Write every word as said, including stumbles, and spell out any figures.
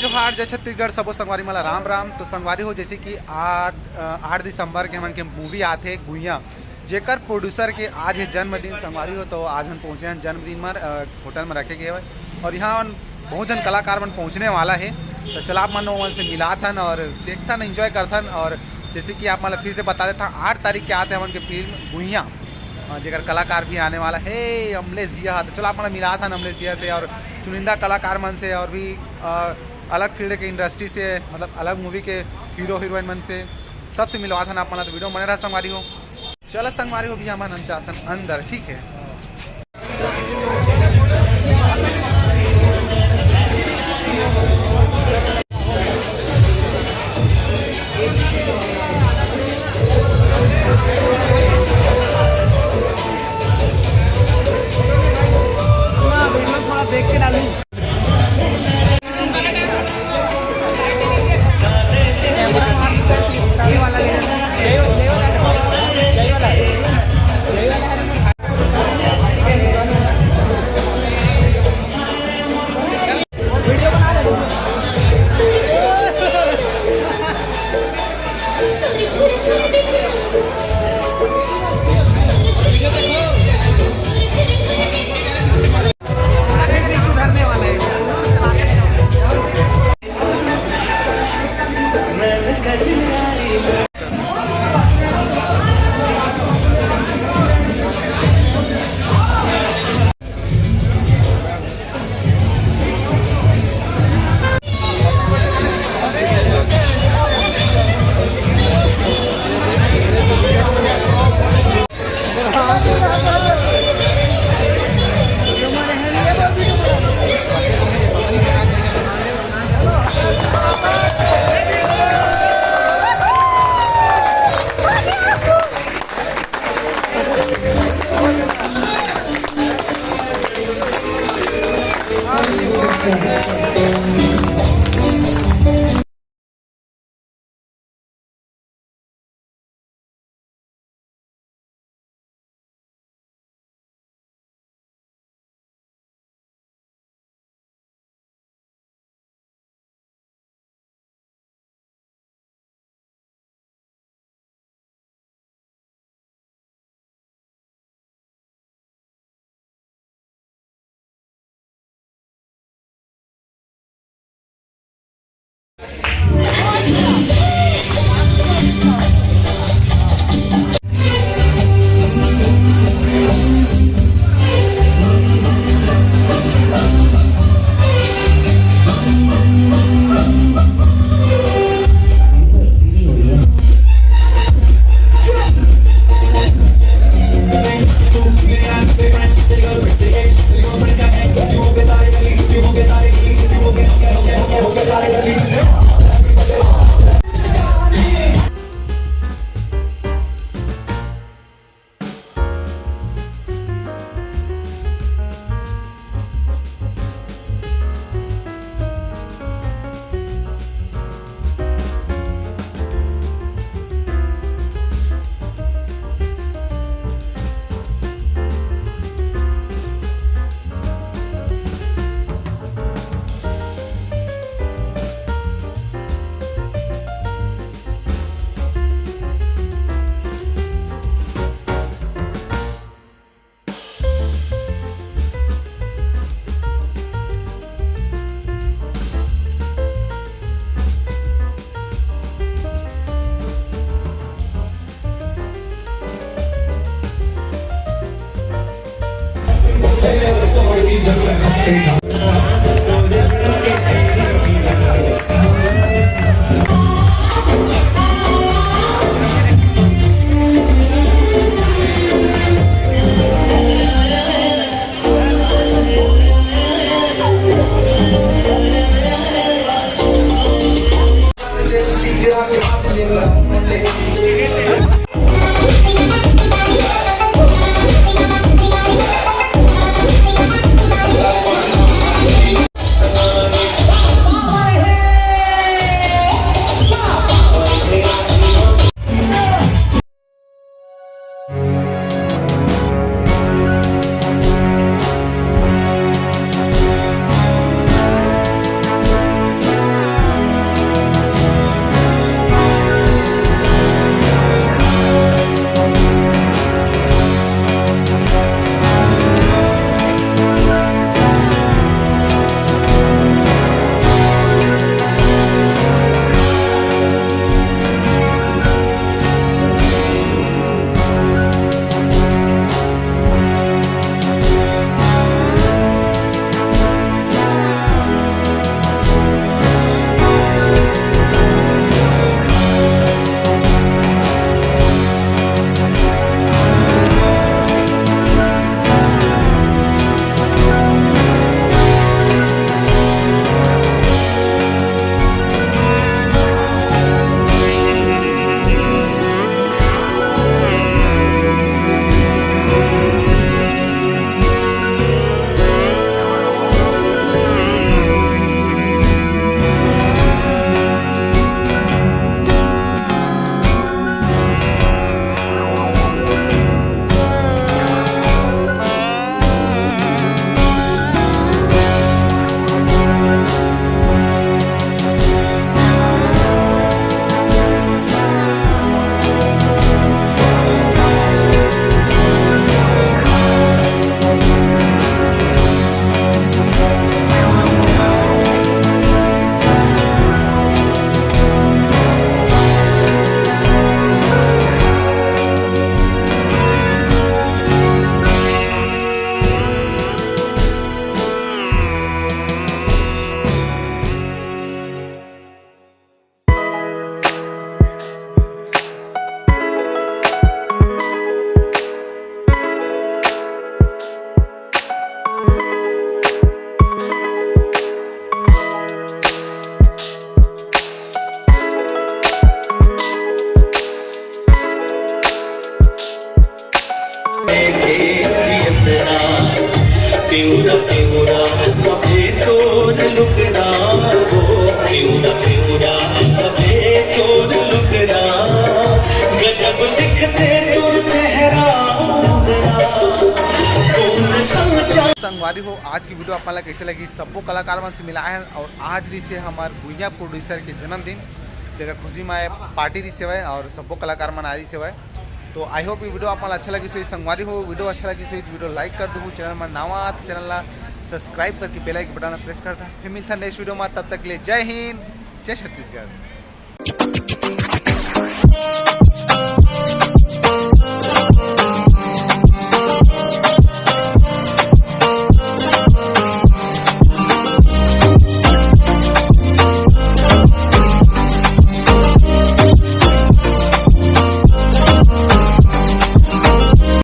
जोहार, जय छत्तीसगढ़, सबो संगवारी मन ला राम राम। तो संगवारी हो, जैसे कि आठ, अ, आठ दिसंबर के हमन के मूवी आथे गुइया, जेकर प्रोड्यूसर के आज हे जन्मदिन संगवारी हो, तो आज हम पहुँचे हन जन्मदिन म, अ, होटल म रखे गे हवय। और यहाँ हमन बहुत झन कलाकार मन पहुँचने वाला हे, तो चला आप मन ओमन से मिलाथन और देखथन, एंजॉय करथन। और जैसे कि आप मन ला फिर से बता देथन, आठ तारीख के आथे हमन के फिल्म गुइया, अ, जेकर कलाकार भी आने वाला हे अमलेश भैया ह। तो चलो आप मन ला मिलाथन अमलेश भैया से और चुनिंदा कलाकार मन से और भी, अ, अलग फील्ड के इंडस्ट्री से, मतलब अलग मूवी के हीरो हीरोइन मन से, सबसे मिलवाथन आप मन ला। तो वीडियो बने रहा संगवारी हो। चलो संगवारी हो, अभी हमन जाथन अंदर, ठीक है। तोर लुकना वो पिवरा पिवरा, अबे तोर लुकना, गजब दिखथे तोर चेहरा उमरा, कौन सा संगवारी हो, आज की वीडियो आप मन ला कैसे लगी? सब्बो कलाकार मन से मिलाए हन और आज रहिसे हमर भुइयां प्रोड्यूसर के जन्मदिन, तेकर खुशी में पार्टी रहिसे हवय और सब्बो कलाकार मन आए रहिसे हवय। तो आई होप ये वीडियो आप मन ला अच्छा लगिस होही। संगवारी हो, वीडियो अच्छा लगिस होही तो वीडियो लाइक कर दू, चैनल में नवा आत चैनल ला सब्सक्राइब करके बेल आइकन बटन ला प्रेस कर दा। फिर मिलता नेक्स्ट वीडियो में, तब तक के लिए जय हिंद, जय छत्तीसगढ़।